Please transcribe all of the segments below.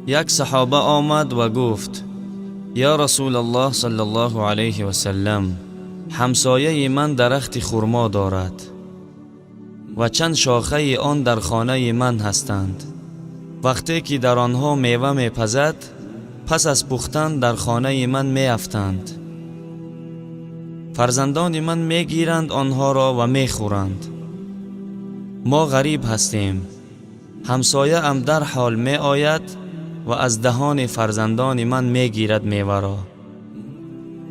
Як саҳоба омад ва гуфт: «Ё Расулаллоҳ саллаллоҳу алайҳи васаллам, ҳамсояи ман дарахти хурмо дорад ва чанд шохаи он дар хонаи ман ҳастанд. Вақте ки дар онҳо мева мепазад, пас аз пухтан дар хонаи ман меафтанд. Фарзандони ман мегиранд онҳоро ва мехӯранд. Мо ғариб ҳастем. Ҳамсояам дарҳол меояд ва аз даҳони фарзандони ман мегирад меваро.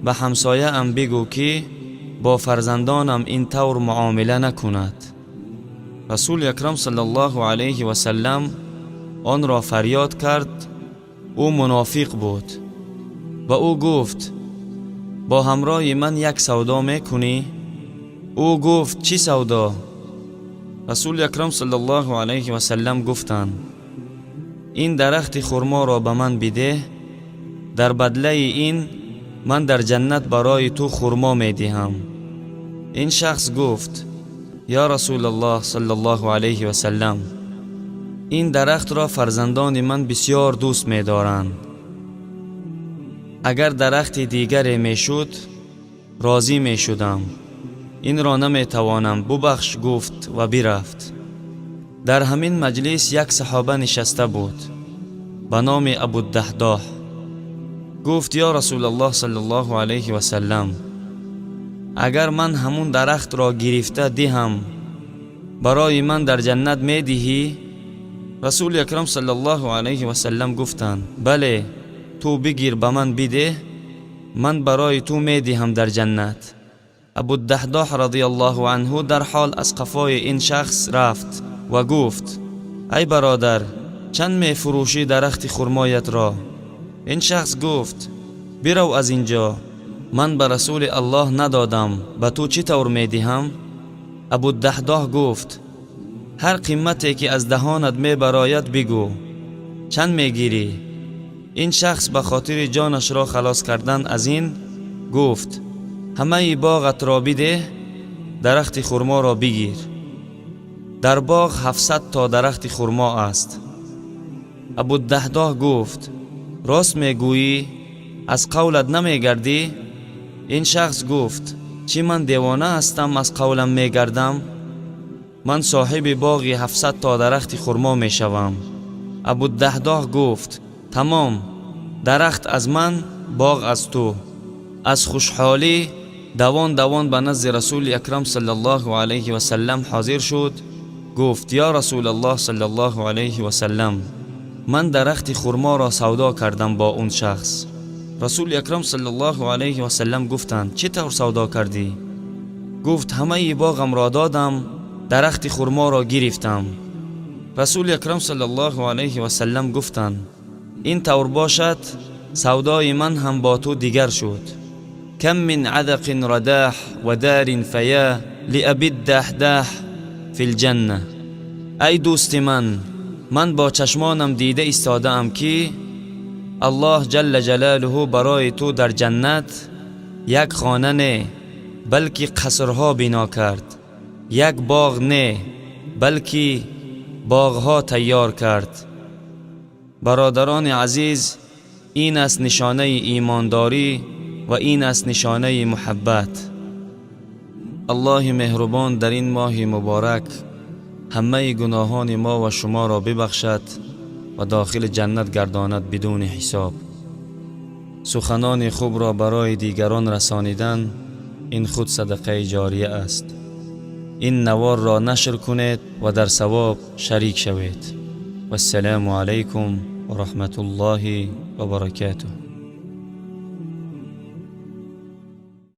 Ба ҳамсояам бигӯ, ки бо фарзандонам ин тавр муомила накунад». Расули Акрам саллаллоҳу алайҳи васаллам онро фарёд кард. Ӯ мунофиқ буд. Ба ӯ гуфт: «Бо ҳамроҳи ман як савдо мекунӣ?» Ӯ гуфт: «Чӣ савдо?» Расули Акрам саллаллоҳу алайҳи васаллам гуфтанд: «Ин дарахти хурморо ба ман бидеҳ, дар бадлаи ин ман дар ҷаннат барои ту хурмо медиҳам». Ин шахс гуфт: «Ё Расулаллоҳ саллаллоҳу алайҳи васаллам, ин дарахтро фарзандони ман бисёр дӯст медоранд. Агар дарахти дигаре мешуд, розӣ мешудам. Инро наметавонам, бубахш», гуфт ва бирафт. Дар ҳамин маҷлис як саҳоба нишаста буд ба номи Абудаҳдоҳ. Гуфт: «Ё Расулаллоҳ саллаллоҳу алайҳи васаллам, агар ман ҳамун дарахтро гирифта диҳам, барои ман дар ҷаннат медиҳӣ?» Расули Акрам саллаллоҳу алайҳи васаллам гуфтанд: «Бале, ту бигир, ба ман бидеҳ, ман барои ту медиҳам дар ҷаннат». Абудаҳдоҳ радиаллоҳу анҳу дарҳол аз қафои ин шахс рафт ва гуфт: «Ай бародар, чанд мефурӯшӣ дарахти хурмоятро?» Ин шахс гуфт: «Бирав аз ин ҷо, ман ба Расули Аллоҳ надодам, ба ту чӣ тавр медиҳам?» Абудаҳдоҳ гуфт: «Ҳар қимате ки аз даҳонат мебарояд, бигӯ, чанд мегирӣ?» Ин шахс ба хотири ҷонашро халос кардан аз ин гуфт: «Ҳамаи боғатро бидеҳ, дарахти хурморо бигир. Дар боғ 700 то дарахти хурмо аст». Абудаҳдоҳ гуфт: «Рост мегӯӣ? Аз қавлат намегардӣ?» Ин шахс гуфт: «Чӣ ман девона ҳастам, аз қавлам мегардам? Ман соҳиби боғи 700 то дарахти хурмо мешавам». Абудаҳдоҳ гуфт: «Тамом, дарахт аз ман, боғ аз ту». Аз хушҳолӣ давон давон ба назди Расули Акрам саллаллоҳу алайҳи васаллам ҳозир шуд. Гуфт: «Ё Расулаллоҳ саллаллоҳу алайҳи васаллам, ман дарахти хурморо савдо кардам бо он шахс». Расули Акрам саллаллоҳу алайҳи васаллам гуфтанд: «Чӣ тавр савдо кардӣ?» Гуфт: «Ҳамаи боғамро додам, дарахти хурморо гирифтам». Расули Акрам саллаллоҳу алайҳи васаллам гуфтанд: «Ин тавр бошад, савдои ман ҳам бо ту дигар шуд». كم من عذق رداح ودار فيا لأبي الدحداح في الجنة. Ай дӯсти ман, ман бо чашмонам дида истодаам, ки Аллоҳ ҷалла ҷалолуҳу барои ту дар ҷаннат як хона не, балки қасрҳо бино кард, як боғ не, балки боғҳо тайёр кард. Бародарони азиз, ин аст нишонаи имондорӣ ва ин аст нишонаи муҳаббат. Аллоҳи меҳрубон дар ин моҳи муборак ҳамаи гуноҳони мо ва шуморо бибахшад ва дохили ҷаннат гардонад бидуни ҳисоб. Суханони хубро барои дигарон расонидан ин худ садақаи ҷория аст. Ин наворро нашр кунед ва дар савоб шарик шавед. Вассалому алайкум ва раҳматуллоҳи ва баракатуҳ.